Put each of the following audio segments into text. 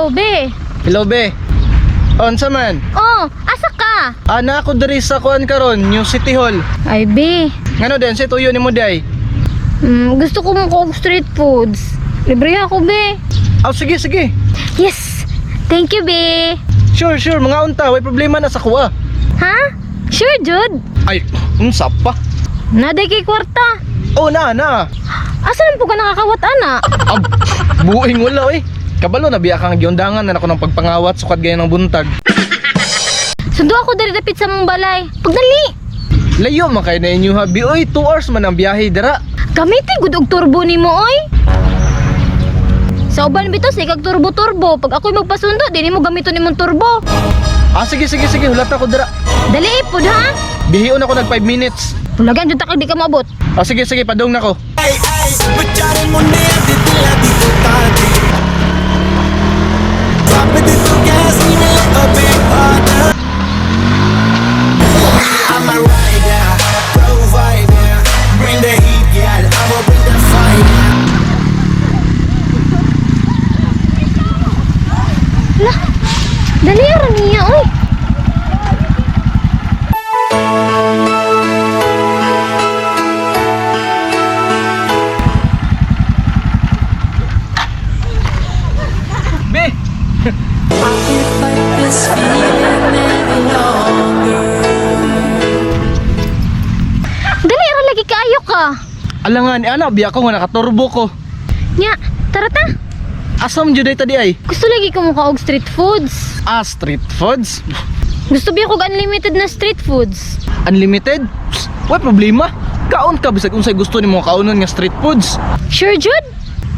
Oh, be. Hello, be. Unsa man? Oh, asa ka? Ana ako diri sa kuan karon, New City Hall. Ay, be. Ngano din si tuyo nimo day? Gusto ko mo og street foods. Libre ako, be. Aw, sige, sige. Yes. Thank you, be. Sure, sure, mga unta, way problema na sa kuha. Ha? Sure, Jud. Ay, unsa pa? Naday kay kwarta. Oh, na, na. Asa lang po ka nakakawat, ana? Ab, buing wala eh. Kabalo na biya kang giundangan na ako ng pagpangawat sukad gayon ng buntag. Sundo ako diri dapit sa mong balay. Pagdali. Layo man kay na inyo habi oy, 2 hours man ang biyahe dira. Gamiti gud og turbo nimo oy. Sa uban bitaw sa ikag turbo-turbo. Pag ako'y magpasundo, di nimo gamiton nimong turbo. Ah, sige, sige, sige, hulat ako dira. Dali pud ha. Bihion ako nag 5 minutes. Tulagan jud ta kag di ka maabot. Ah, sige, sige, padung na ko. ਵਿਚਾਰੇ ਮੁੰਡਿਆਂ ਦੇ ਦਿਲਾਂ ਦੀ ਤੂੰ ਤਾਜੀ ਰੱਬ ਦੇ ਤੂੰ ਗੈਸ ਨਹੀਂ ਮਿਲੇ ਅਬੇ father. I'm a rider, provider. Bring the heat, yeah, I will bring the fire. Lah, dali ra niya oy. Be, Dali ra lagi kaayo ka. alangan, eh, ana biya ko nga nakaturbo ko. Nya, tara ta. Asam jud ay tadi ay? Gusto lagi ko muka og street foods. Ah, street foods. Gusto biya kog unlimited na street foods. Unlimited? Psst, way problema. Kaon ka bisag unsay gusto nimo kaonon nga street foods. Sure, Jud?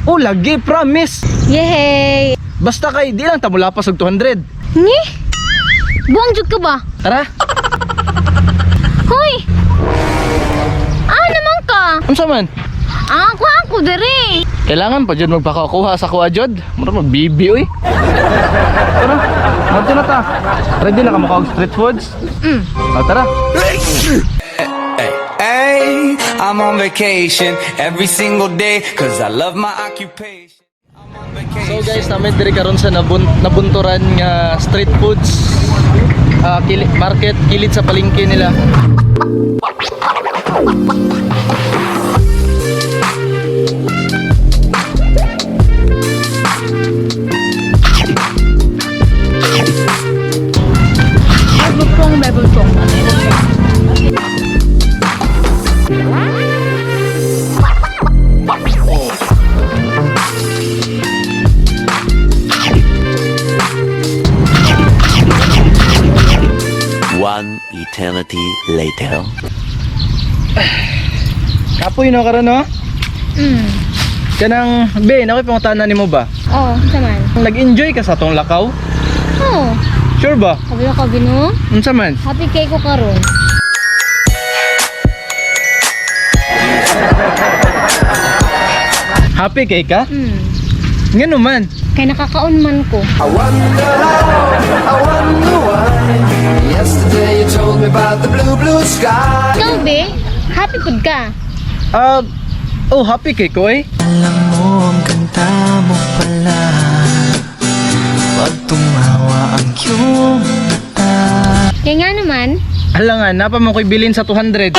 Oh, lagi, promise. Yehey. Basta kay di lang ta mulapas og 200. Ni? Buang jud ka ba? Tara. Hoy! Ah, naman ka. Unsa man? Ah, kuha ako diri. Kailangan pa jud magpakakuha sa kuha jud. Mura magbibi oy. Tara, madto na ta. Ready na ka makaog street foods? Mm. Oh, tara. Hey, I'm on vacation every single day 'cause I love my occupation. So guys, namin diri karon sa nabunturan nga street foods market kilid sa palengke nila. One eternity later. Kapoy no karon no? Kanang be, nakoy pangutana nimo ba? Oh, unsa man? Nag-enjoy ka sa tong lakaw? Oh, Sure ba? kabilo ka bino. Unsa man? Happy kay ko karon. Happy kay ka? Ngano man? Kay nakakaon man ko. I wonder how, I wonder why. Yesterday you told me about the blue, blue sky. Ikaw, be, happy pud ka. Ah, oh, happy kay ko eh. Alam mo ang ganda mo pala. Pag tumawa ang iyong mata. Kay nga naman, Alangan, napa mo ko'y bilin sa 200.